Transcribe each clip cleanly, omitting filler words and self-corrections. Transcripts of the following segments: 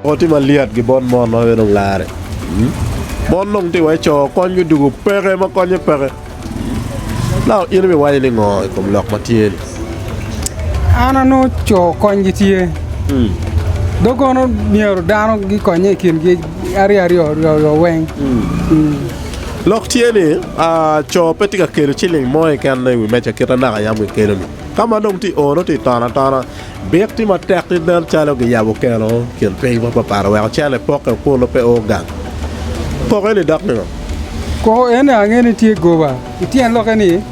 Koko tye malyet ki bot mon ma bene dong lare. Mon dong tye wai co kony gudugo peke ma konye peke. Now in ibiwaco ni ngo i kom lok ma tye ni? An anongo co konygi tye. Dong kono myero dano gikonye i kingi aryo aryo weng. Lok tye ni co pe tye ka kelo ciling mo keken i wi meja kite naka yam gikelo-ni. Ka ma dong tye i o nongo tye i tono atona. Bik tye matek ni nen calo giyabo keno kin piny mapapat oweko cene poke kunu pe o gang. Koko eni dok ningo? Koko eni ange ni tye goba. I tyen lokke ni,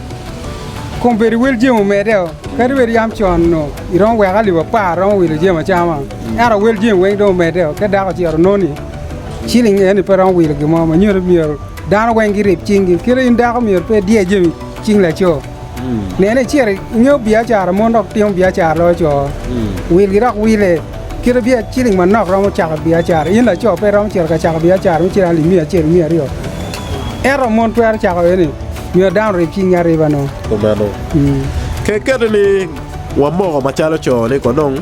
Kombeddi wel jami omedeo, kadi bed yam con onongo iromo weko alip apar romo wilo jami acama, ento wel jami weng dong omedeo. Ka dako ocito nongo ni ciling eni pe romo wilo gin mo ma nyuto ni myero dano weng girib cinggi. Kit in dako myero pe idye jami i cing laco. Nene icito ingeyo biacara mon dok timo biacara loyo co. Wilgi dok wile kite bia ciling manok romo cako biacara. In laco pe iromo cito ka cako biacara me ciling alip miya acel miya aryo. Ento mon twero cako eni myero dano orib cinggi ariba nongo. Kumeno. Keketi ni wamoko macalo co ni ko dong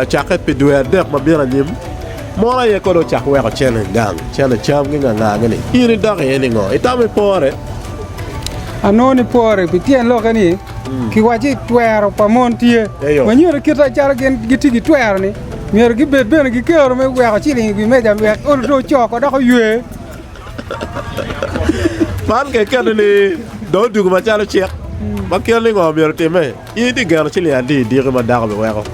cakke pi dwe adek ma bino anyim, mon aye ko dong ocak weko cene gang, cene cam ki ngangagi ni. In idok iye ningo? Itamo ipore? Anongo ni pore pi tyen lokke ni kiwaco twero pa mon tye ma nyuto kit acalo gin gitye ki twero ni myero gibed bene ki kero me weko ciling i wi meja wek olo dong ocok dok oywe. Man kekeni ni dong odwogo macalo cik ma kit ni ngo myero otimme. In itye geno ciling adi diki ma dako biweko?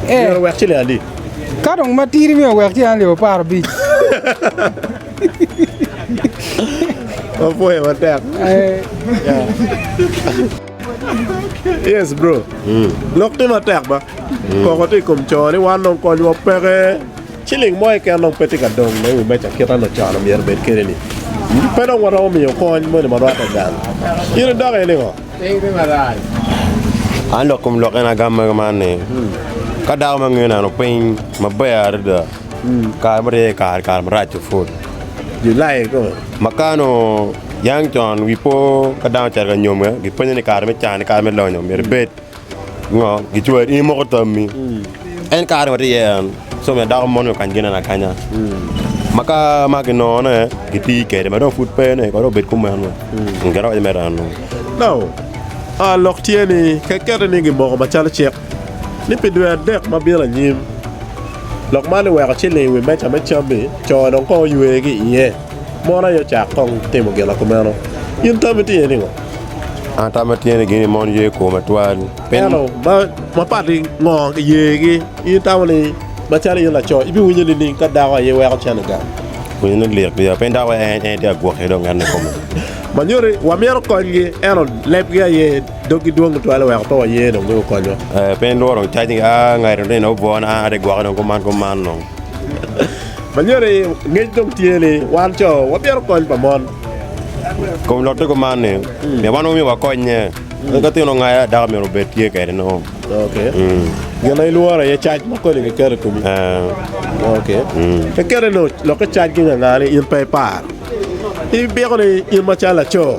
Myero owek ciling adi? Ka dong matidi myero owek ciling alip 15. Wapwoyo matek. Yes bro. Lok tye matek ba. Koko tye i kom co ni wan dong konywa peke. Ciling mo keken dong pe tye ka dong i wi meja kit ma con myero obed kwede ni. Pe dong waromo miyo kony moni ma rwatte gang. In idok iye ningo? An lok kom lok en agam man ni ka dako ma ngeyo neno piny maber adada kare ma tye kare kare marac pud. Julai kome. Ma kano yang con wi po ka dano ocito ka nyome gipenyo ni kare me can ki kare me lonyo myero ibed ngo gicwari in imoko tammi en kare ma tye iye en so myero dako mon okany ginen akanya ma ka ma ginongo ne giti kwede ma dong pud pe ne kong dong obed kumeno gin awaco mere eno. Now, lok tye ni kekete ni gimoko macalo cik ni pi dwe adek ma bino anyim, lok man ni weko ciling i wi meja me cam-mi, co dong kong oywe ki iye, mon aye ocak kong timo gin ma kumeno. In tammi tye iye ningo? An tamma tye ni gin ni mon ye kwo matwal. Ento mapat ki ngo ki yegi, in itamo ni macalo in laco ibiwinyo nining ka dako aye weko cen i gang? Winyo ni lik biya, pien dako en tye ka gwoki dong en kikome. Ma nyuto ni wamito konygi, ento lebgi aye doggi dwong tutwal oweko pe waye dong ni gukonywa. Eh, pien lworo dong cac ni a ngati dong tye obwona a atye gwoki dong kuman kuman dong. Ma nyuto ni ngec dong tye ni wan co wamito kony pa mon. Kom lok tye kuman ni, myero wan wamiyo wakonye. Ka tino ongaya, dako myero obed tye kwede nongo. Okay. Gin ma ilworo aye cac ma koni giketo i komi. Okay. Kekete ni lokke cac ki nganga ni in pe ipar. Ibiko ni in macalo laco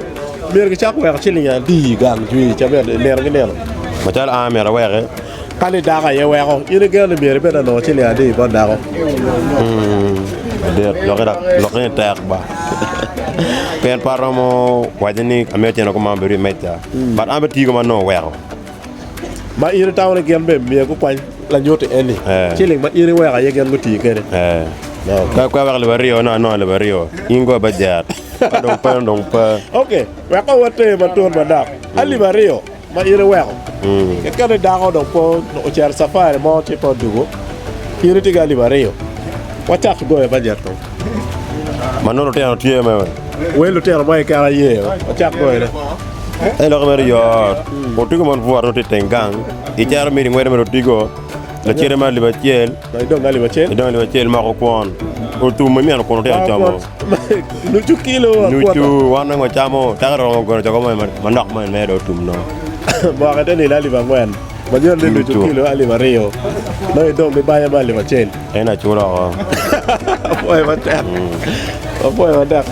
myero gicak weko ciling adi i gang jwi ca nino ki nino. Macalo an myero aweki. Ka ni dako aye weko, in igeno ni myero ibed anongo ciling adi bot dako? Adit, lokke ni tek ba. Pien pe aromo waco ni amiyo cente kuman bedo i meja. But an pe tiyo ma nongo oweko. Ma in itamo ni gin bene myero gukwany lanyut-ti eni, ciling ma in iweko aye gin guti kwede. Ka aweko alip aryo, nongo anongo alip aryo. In go bajet. Ka dong pe, dong pe. Ok, wek kong water matut manok. Alip aryo ma in iweko, keken ni dako dong pe ocito cafari mo ci pe odwogo, in itye ki alip aryo. Wacak ki goyo bajet kong. Ma nongo lutino tye me. Wel lutino mo keken aye, wacak goyone. En lok mere yot. Otigo mon bwot nongo tye i teng gang. Icero miri ngwede mere otigo. Lacere ma alip acel. Idong alip acel. Idong alip acel moko kwon. Otum ma imyeno kwon otino como. Nucu kilo akwota. Nucu wan weng wacamo. Teke romo gono coko mo manok mo en mere dong otum nongo. Mwaka te nino alip angwen. Ma nyuto ni nucu kilo alip aryo. Nongo idong ki banya me alip acel. En aculo oko. Apwoyo matek. Apwoyo matek.